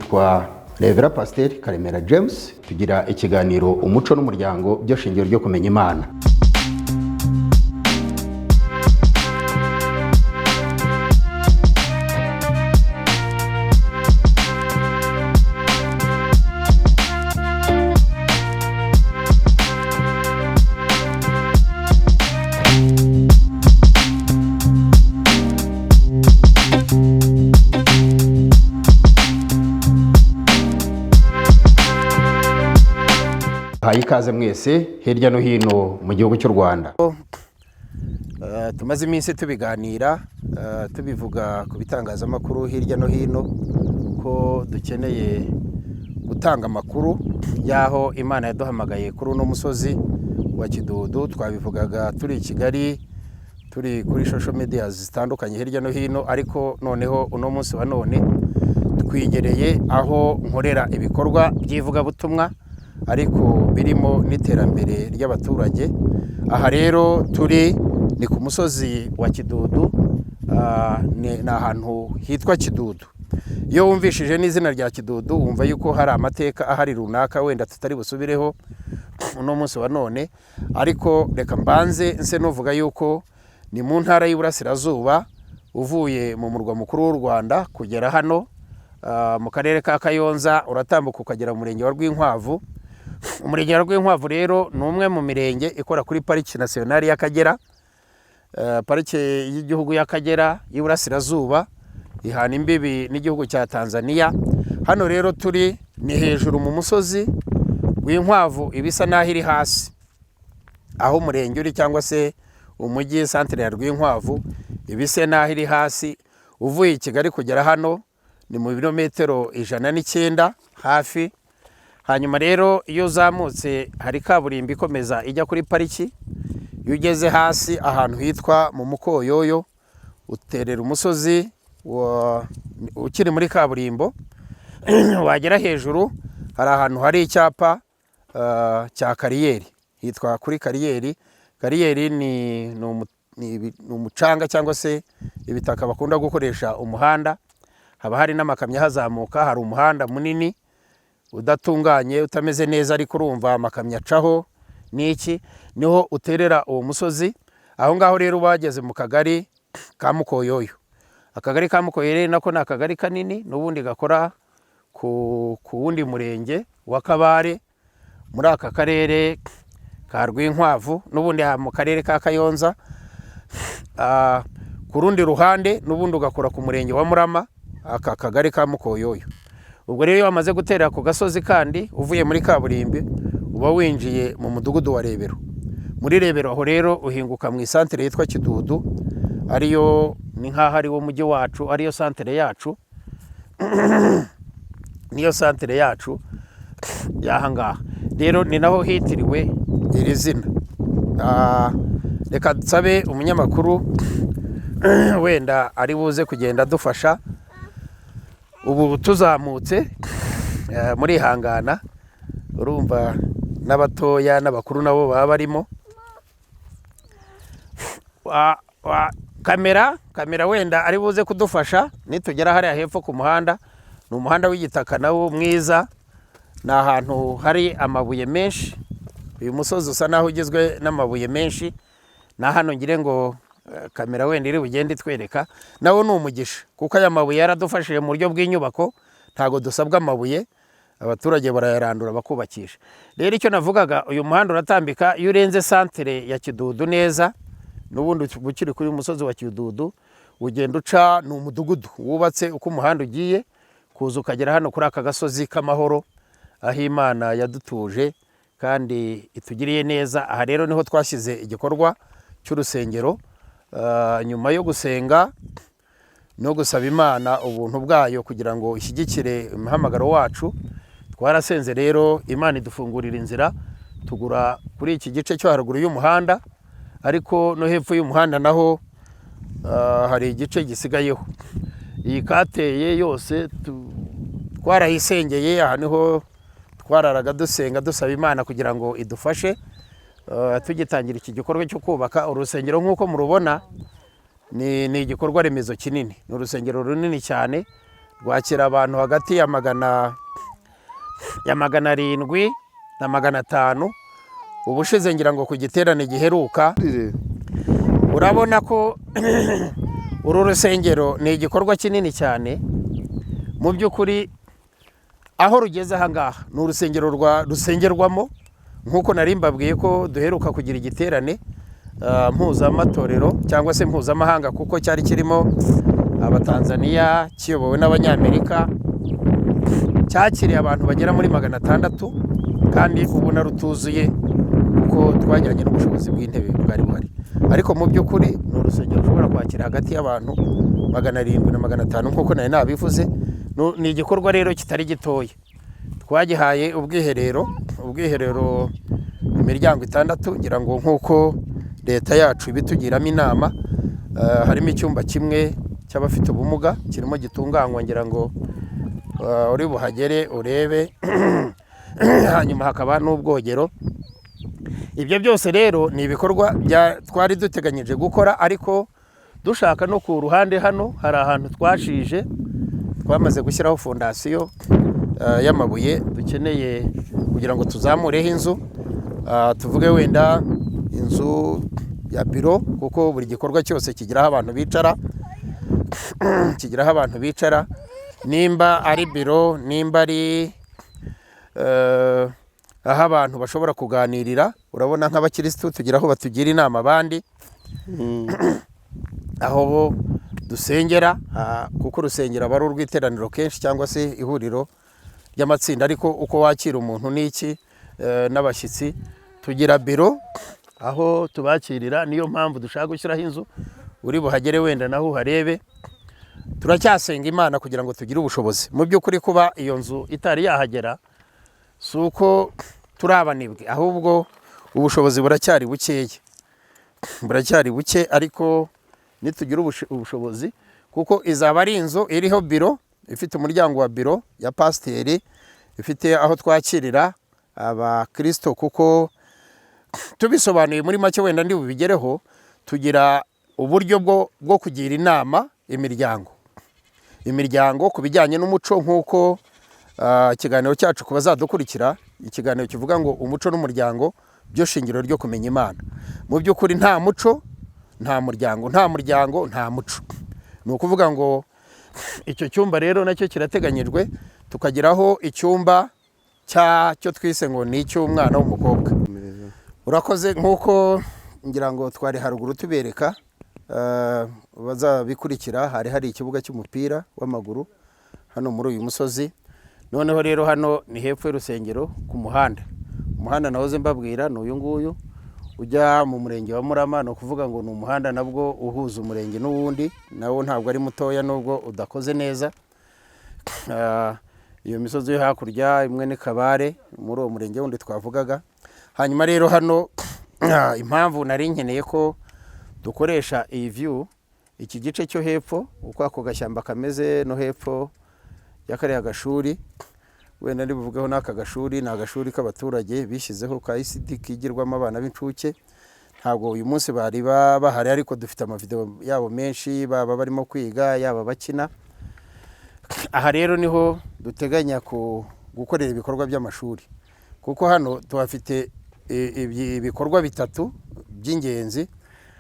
Nitwa Revera Pasiteri Karemera James. Tugira ikiganiro Umuco n'Umuryango, byo shingiro ryo kumenya Imana. Haye ikaze mwese hirya no hino mu gihugu cy'u Rwanda. Tumaze iminsi tubiganira, tubivuga ku bitangazamakuru hirya no hino ko dukeneye gutanga amakuru y'aho Imana yaduhamagaye kuri uno musozi wa Kidudu. Twabivugaga turi i Kigali, turi kuri social media zitandukanye hirya no hino, ariko noneho uno munsi wa none twigereye aho nkorera ibikorwa by'ivugabutumwa, ariko birimo n'iterambere ry'abaturage. Aha rero turi ni ku musozi wa Kidudu, ni ahantu hitwa Kidudu. Iyo wumvishije n'izina rya Kidudu, wumva yuko hari amateka ahari runaka wenda tutari busubireho uno munsi wa none, ariko reka mbanze nse nuvuga yuko ni mu ntara y'Iburasirazuba. Uvuye mu murwa mukuru w'u Rwanda kugera hano mu karere ka Kayonza, uratambuka ukagera mu murenge wa Rwinkwavu. Umurenge wa Rwinkwavu rero ni umwe mu mirenge ikora kuri Pariki Nasiyonari y'Akagera. Parike y'Igihugu y'Akagera y'Iburasirazuba ihana imbibi n'igihugu cya Tanzania. Hano rero turi ni hejuru mu musozi w'inkwavu, ibisa n'aho iri hasi aho umurenge uri cyangwa se umujyi, santire ya Rwinkwavu ibisa n'aho iri hasi. Uvuye i Kigali kugera hano ni mu birometero 109 hafi. Hanyuma rero iyo uzamutse hari kaburimbo ikomeza ijya kuri pariki. Iyo ugeze hasi ahantu hitwa mu Mukoyoyo, uterera umusozi ukiri muri kaburimbo, wagera hejuru hari ahantu hari icyapa cya kariyeri, hitwa kuri kariyeri. Kariyeri ni umucanga cyangwa se ibitaka bakunda gukoresha umuhanda. Haba hari n'amakamyo ahazamuka. Hari umuhanda munini udatunganye, utameze neza, ariko urumva amakamyo acaho n'iki. Niho uterera uwo musozi. Aho ngaho rero uba wageze mu kagari ka Mukoyoyo. Akagari ka Mukoyoyo rero nako ni akagari kanini n'ubundi gakora ku wundi murenge wa Kabare muri aka karere ka Rwinkwavu, n'ubundi mu karere ka Kayonza. Ku rundi ruhande n'ubundi ugakora ku murenge wa Murama, aka kagari ka Mukoyoyo. Ubwo rero iyo wamaze gutera ku gasozi kandi uvuye muri kaburimbi, uba winjiye mu mudugudu wa Rebero. Muri Rebero aho rero uhinguka mu isantere yitwa Kidudu, ariyo ni nk'aho ari wo mujyi wacu, ariyo santere yacu, niyo santere yacu y'aha ngaha. Rero ni naho hitiriwe iri zina. Reka nsabe umunyamakuru wenda ari buze kugenda adufasha. Ubu tuzamutse, murihangana, urumva n'abatoya n'abakuru nabo baba barimo. Kamera wenda ari buze kudufasha nitugera hariya hepfo ku muhanda. Ni umuhanda w'igitaka nawo mwiza, ni ahantu hari amabuye menshi. Uyu musozi usa naho ugizwe n'amabuye menshi. Na hano ngire ngo kamera wenda iri bugende itwereka. Nawo ni umugisha kuko aya mabuye yaradufashije mu buryo bw'inyubako, ntabwo dusabwa amabuye, abaturage barayarandura bakubakisha. Rero icyo navugaga, uyu muhanda uratambika. Iyo urenze santere ya Kidudu neza, n'ubundi ukiri kuri uyu musozi wa Kidudu, ugenda uca, ni umudugudu wubatse uko umuhanda ugiye kuza ukagera hano kuri aka gasozi k'amahoro, aho Imana yadutuje kandi itugiriye neza. Aha rero niho twashyize igikorwa cy'urusengero. Nyuma yo gusenga no gusaba Imana ubuntu bwayo kugira ngo ishyigikire umuhamagaro wacu, twarasenze rero Imana idufungurira inzira, tugura kuri iki gice cyo haruguru y'umuhanda, ariko no hepfo y'umuhanda naho hari igice gisigayeho. Iyi kateye yose twarayisengeye. Aha niho twararaga dusenga, dusaba Imana kugira ngo idufashe. Tugitangira iki gikorwa cyo kubaka urusengero, nk'uko murubona ni igikorwa remezo kinini, ni urusengero runini cyane. Rwakira abantu hagati ya 700 na 500. Ubushize ngira ngo ku giterane giheruka, urabona ko uru rusengero ni igikorwa kinini cyane. Mu by'ukuri aho rugeze aha ngaha ni urusengero rusengerwamo, nk'uko nari mbabwiye ko duheruka kugira igiterane mpuzamatorero cyangwa se mpuzamahanga, kuko cyari kirimo Abatanzaniya, kiyobowe n'Abanyamerika, cyakiriye abantu bagera muri 600, kandi ubona rutuzuye kuko twajyanye n'ubushobozi bw'intebe bwari buhari. Ariko mu by'ukuri ni urusengero rushobora kwakira hagati y'abantu 700 na 500, nk'uko nari nabivuze. Ni igikorwa rero kitari gitoya. Twagihaye ubwiherero imiryango itandatu, ngira ngo nk'uko leta yacu ibitugiramo inama. Harimo icyumba kimwe cy'abafite ubumuga kirimo gitunganywa, ngira ngo uri buhagere urebe, hanyuma hakaba n'ubwogero. Ibyo byose rero ni ibikorwa twari duteganyije gukora, ariko dushaka no ku ruhande hano hari ahantu twashije, twamaze gushyiraho fondasiyo y'amabuye, dukeneye kugira ngo tuzamureho inzu. Tuvuge wenda inzu ya biro, kuko buri gikorwa cyose kigiraho abantu bicara, nimba ari biro, nimba ari aho abantu bashobora kuganirira. Urabona nk'abakirisitu tugira aho batugira inama abandi, aho bo dusengera, kuko urusengero aba ari urw'iteraniro kenshi cyangwa se ihuriro ry'amatsinda, ariko uko wakira umuntu n'iki n'abashyitsi, tugira biro aho tubakirira. Niyo mpamvu dushaka gushyiraho inzu. Uri buhagere wenda naho uharebe. Turacyasenga Imana kugira ngo tugire ubushobozi. Mu by'ukuri kuba iyo nzu itari yahagera si uko turi abanebwe, ahubwo ubushobozi buracyari bukeya, buracyari buke. Ariko nitugira ubushobozi, kuko izaba ari inzu iriho biro, ifite umuryango wa biro ya pasiteri, ifite aho twakirira abakirisito, kuko tubisobanuye muri make wenda ndi bubigereho, tugira uburyo bwo kugira inama imiryango ku bijyanye n'umuco, nk'uko ikiganiro cyacu ku bazadukurikira, ikiganiro kivuga ngo "Umuco n'umuryango byo shingiro ryo kumenya Imana". Mu by'ukuri nta muco nta muryango, nta muryango nta muco. Ni ukuvuga ngo icyo cyumba rero nacyo kirateganyijwe, tukagiraho icyumba cyo twise ngo ni icy'umwana w'umukobwa. Urakoze. Nk'uko ngira ngo twari haruguru tubereka, bazabikurikira, hari hari ikibuga cy'umupira w'amaguru hano muri uyu musozi. Noneho rero hano ni hepfo y'urusengero ku muhanda. Umuhanda nahoze mbabwira ni uyu nguyu ujya mu murenge wa Murama. Ni ukuvuga ngo ni umuhanda nabwo uhuza umurenge n'uwundi, nawo ntabwo ari mutoya nubwo udakoze neza. Iyo misozi yo hakurya imwe ni Kabare, muri uwo murenge wundi twavugaga. Hanyuma rero hano impamvu nari nkeneye ko dukoresha iyi view, iki gice cyo hepfo, uko ako gashyamba kameze no hepfo ya kariya gashuri, wenda ndibuvugeho n'aka gashuri, ni agashuri k'abaturage bishyizeho ka ECD, kigirwamo abana b'incuke. Ntabwo uyu munsi bari bahari, ariko dufite amavideo yabo menshi, baba barimo kwiga, yaba bakina. Aha rero niho duteganya gukorera ibikorwa by'amashuri, kuko hano tuhafite ibikorwa bitatu by'ingenzi.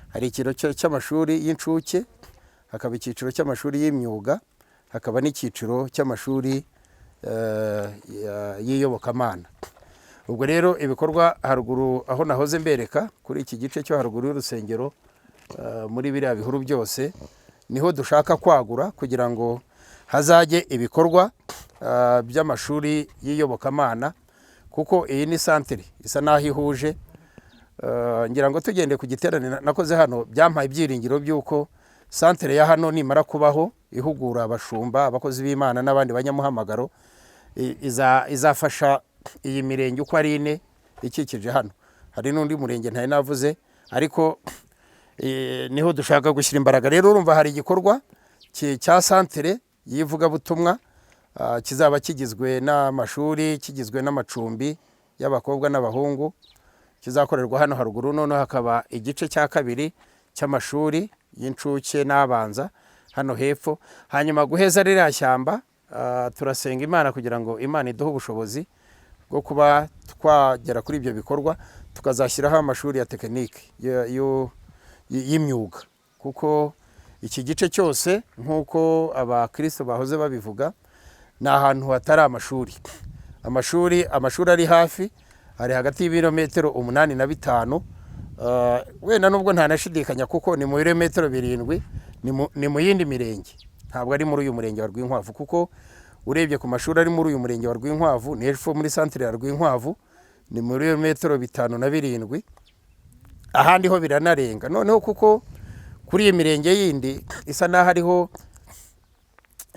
Hari icyiciro cy'amashuri y'incuke, hakaba icyiciro cy'amashuri y'imyuga, hakaba n'icyiciro cy'amashuri y'iyobokamana. Ubwo rero ibikorwa haruguru aho nahoze mbereka kuri iki gice cyo haruguru y'urusengero, muri biriya bihuru byose niho dushaka kwagura kugira ngo hazajye ibikorwa by'amashuri y'iyobokamana, kuko iyi ni santire isa n'aho ihuje. Ngira ngo tugendeye ku giterane nakoze hano, byampaye ibyiringiro by'uko santere ya hano nimara kubaho, ihugura abashumba, abakozi b'Imana n'abandi banyamuhamagaro, izafasha iyi mirenge uko ari ine ikikije hano. Hari n'undi murenge ntari navuze, ariko niho dushaka gushyira imbaraga. Rero urumva hari igikorwa cya santere y'ivugabutumwa, kizaba kigizwe n'amashuri, kigizwe n'amacumbi y'abakobwa n'abahungu, kizakorerwa hano haruguru. Noneho hakaba igice cya kabiri cy'amashuri y'incuke n'abanza, Hano hepfo, hanyuma guheza ririya shyamba, turasenga Imana kugira ngo Imana iduhe ubushobozi bwo kuba twagera kuri ibyo bikorwa, tukazashyiraho amashuri ya tekinike y'imyuga, kuko iki gice cyose, nk'uko abakristo bahoze babivuga, ni ahantu hatari amashuri. Amashuri ari hafi, ari hagati y'ibirometero 8 na 5. Wenda nubwo ntanashidikanya, kuko ni mu birometero 7, ni mu yindi mirenge, ntabwo ari muri uyu murenge wa Rwinkwavu, kuko urebye ku mashuri ari muri uyu murenge wa Rwinkwavu, ni hepfo muri santire ya Rwinkwavu, ni muri birometero 5 na 7, ahandi ho biranarenga. Noneho kuko kuri iyi mirenge yindi isa n'aho ariho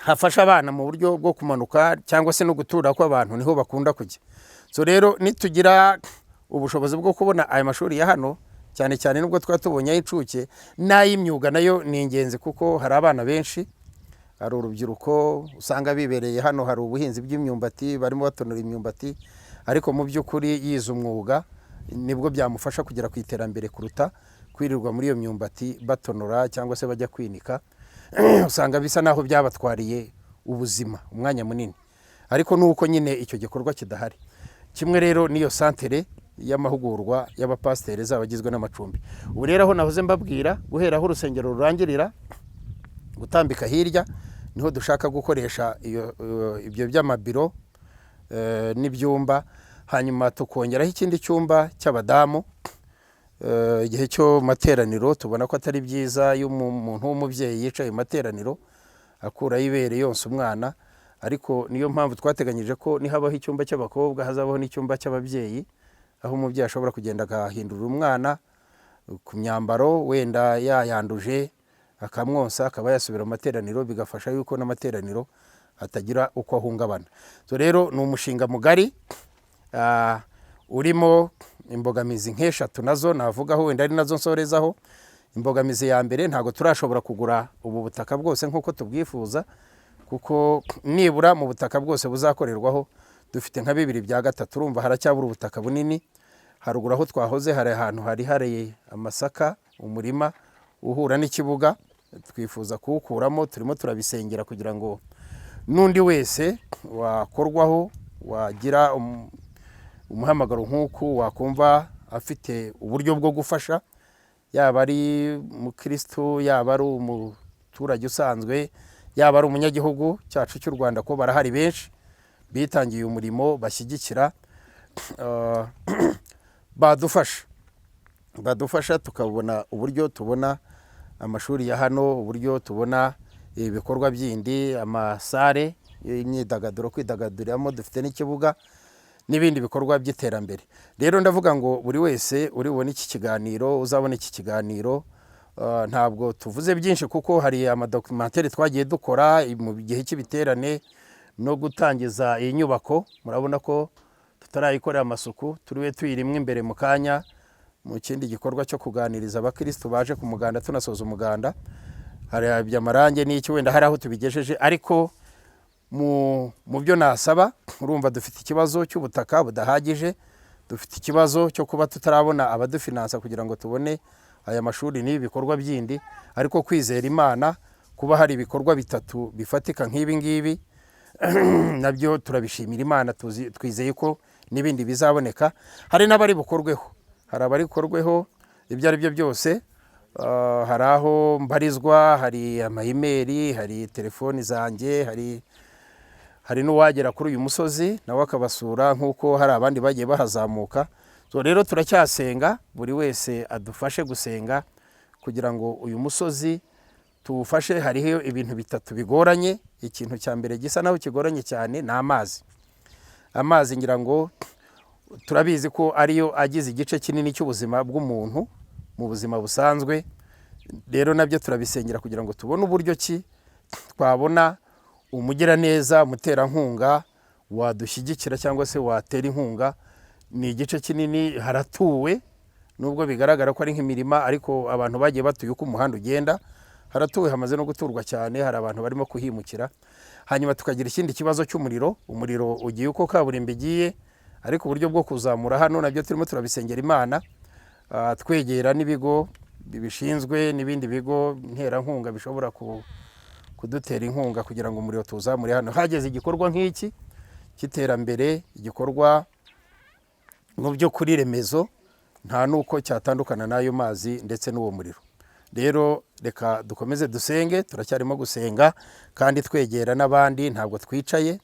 hafasha abana mu buryo bwo kumanuka cyangwa se no gutura kw'abantu, niho bakunda kujya. So rero nitugira ubushobozi bwo kubona aya mashuri ya hano, cyane cyane nubwo twaba tubonye ay'incuke n'ay'imyuga, nayo ni ingenzi, kuko hari abana benshi, hari urubyiruko usanga bibereye hano, hari ubuhinzi bw'imyumbati, barimo batonora imyumbati, ariko mu by'ukuri yize umwuga nibwo byamufasha kugera ku iterambere kuruta kwirirwa muri iyo myumbati batonora cyangwa se bajya kwinika. Usanga bisa naho byabatwariye ubuzima umwanya munini, ariko nuko nyine icyo gikorwa kidahari. Kimwe rero n'iyo santere y'amahugurwa y'abapasiteri izaba agizwe n'amacumbi. Ubu rero aho nahoze mbabwira, guhera aho urusengero rurangirira gutambika hirya, niho dushaka gukoresha ibyo by'amabiro n'ibyumba, hanyuma tukongeraho ikindi cyumba cy'abadamu. Igihe cyo mu materaniro tubona ko atari byiza iyo umuntu w'umubyeyi yicaye mu materaniro akuraho ibere yonsa umwana, ariko niyo mpamvu twateganyije ko nihabaho icyumba cy'abakobwa hazabaho n'icyumba cy'ababyeyi, aho umubyeyi ashobora kugenda agahindurira umwana ku myambaro wenda yayanduje, akamwonsa, akaba yasubira mu materaniro, bigafasha yuko n'amateraniro atagira uko ahungabana. So rero ni umushinga mugari, urimo imbogamizi nk'eshatu, nazo navugaho wenda ari nazo nsorezaho. Imbogamizi ya mbere, ntabwo turashobora kugura ubu butaka bwose nk'uko tubwifuza, kuko nibura mu butaka bwose buzakorerwaho dufite nka 2/3. Urumva haracyabura ubutaka bunini. Haruguru aho twahoze hari ahantu hari amasaka, umurima uhura n'ikibuga, twifuza kuwukuramo. Turimo turabisengera kugira ngo n'undi wese wakorwaho, wagira umuhamagaro nk'uku, wakumva afite uburyo bwo gufasha, yaba ari umukirisitu, yaba ari umuturage usanzwe, yaba ari umunyagihugu cyacu cy'u Rwanda, ko barahari benshi bitangiye umurimo bashyigikira, badufasha tukabona uburyo tubona amashuri ya hano, uburyo tubona ibikorwa bindi, amasare y'imyidagaduro, kwidagaduriramo, dufite n'ikibuga n'ibindi bikorwa by'iterambere. Rero ndavuga ngo buri wese uri bubone iki kiganiro, uzabona iki kiganiro, ntabwo tuvuze byinshi, kuko hari amadocumentary twagiye dukora mu gihe cy'ibiterane no gutangiza iyi nyubako. Murabona ko tutarayikorera amasuku, turiwe tuyirimo imbere mu kanya mu kindi gikorwa cyo kuganiriza abakirisitu baje ku muganda, tunasoza umuganda. Hari iby'amarange n'iki, wenda hari aho tubigejeje, ariko mu byo nasaba, urumva dufite ikibazo cy'ubutaka budahagije, dufite ikibazo cyo kuba tutarabona abadufinansa kugira ngo tubone aya mashuri n'ibi bikorwa bindi, ariko kwizera Imana kuba hari ibikorwa bitatu bifatika nk'ibi ngibi, nabyo turabishimira Imana. Twizeye ko n'ibindi bizaboneka, hari n'abari bukorweho, hari abari bukorweho. Ibyo ari byo byose, hari aho mbarizwa, hari ama email, hari telefoni zanjye, hari n'uwagera kuri uyu musozi nawe akabasura nk'uko hari abandi bagiye bahazamuka. So rero turacyasenga, buri wese adufashe gusenga kugira ngo uyu musozi tuwufashe. Hariho ibintu bitatu bigoranye. Ikintu cya mbere gisa naho kigoranye cyane ni amazi. Amazi ngira ngo turabizi ko ariyo agize igice kinini cy'ubuzima bw'umuntu mu buzima busanzwe. Rero nabyo turabisengera kugira ngo tubone uburyo ki twabona umugiraneza, umuterankunga wadushyigikira cyangwa se watera inkunga. Ni igice kinini, haratuwe, nubwo bigaragara ko ari nk'imirima, ariko abantu bagiye batuye uko umuhanda ugenda, haratuwe, hamaze no guturwa cyane, hari abantu barimo kuhimukira. Hanyuma tukagira ikindi kibazo cy'umuriro. Umuriro ugiye uko kaburimbo igiye, ariko uburyo bwo kuzamura hano nabyo turimo turabisengera Imana, twegera n'ibigo bibishinzwe n'ibindi bigo nterankunga bishobora kudutera inkunga kugira ngo umuriro tuwuzamure hano. Hageze igikorwa nk'iki cy'iterambere, igikorwa mu by'ukuri remezo, nta n'uko cyatandukana n'ayo mazi ndetse n'uwo muriro. Rero reka dukomeze dusenge, turacyarimo gusenga kandi twegera n'abandi, ntabwo twicaye.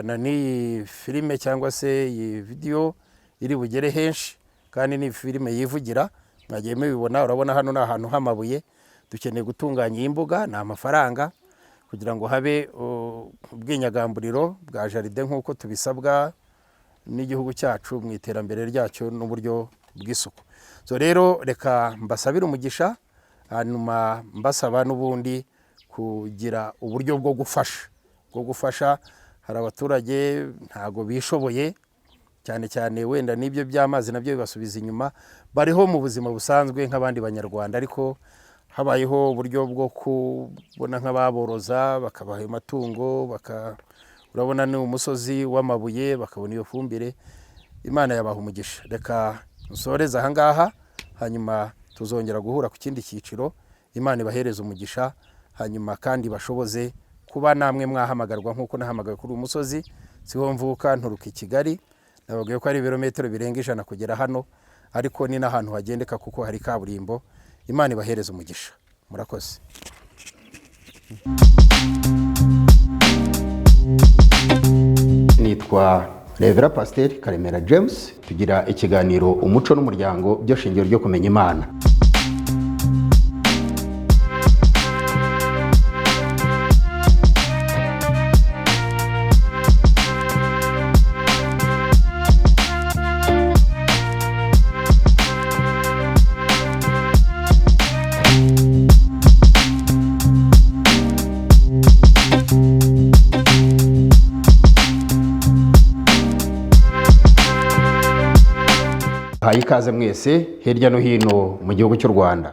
Na n'iyi filime cyangwa se iyi vidiyo iri bugere henshi, kandi ni filime yivugira, mwagiye mubibona. Urabona hano ni ahantu h'amabuye, dukeneye gutunganya iyi mbuga, ni amafaranga kugira ngo habe ubwinyagamburiro bwa jardin nk'uko tubisabwa n'igihugu cyacu mu iterambere ryacyo n'uburyo bw'isuku. So rero reka mbasabire umugisha, hanyuma mbasaba n'ubundi kugira uburyo bwo gufasha. Hari abaturage ntago bishoboye, cyane cyane wenda n'ibyo by'amazi nabyo bibasubiza inyuma. Bariho mu buzima busanzwe nk'abandi Banyarwanda, ariko habayeho uburyo bwo kubona nk'ababoroza bakabaha ayo matungo, urabona ni umusozi w'amabuye, bakabona iyo fumbire, Imana yabaha umugisha. Reka nsoreze ahangaha, hanyuma tuzongera guhura ku kindi cyiciro. Imana ibahereze umugisha, hanyuma kandi bashoboze kuba namwe mwahamagarwa nk'uko nahamagawe kuri uyu musozi. Siho mvuka, nturuka i Kigali. Nababwiye ko ari ibirometero birenga 100 kugera hano, ariko ni n'ahantu hagendeka kuko hari kaburimbo. Imana ibahereze umugisha, murakoze. Nitwa Reverend Pasiteri Karemera James. Tugira ikiganiro Umuco n'Umuryango, byo shingiro ryo kumenya Imana. Haye ikaze mwese hirya no hino mu gihugu cy'u Rwanda.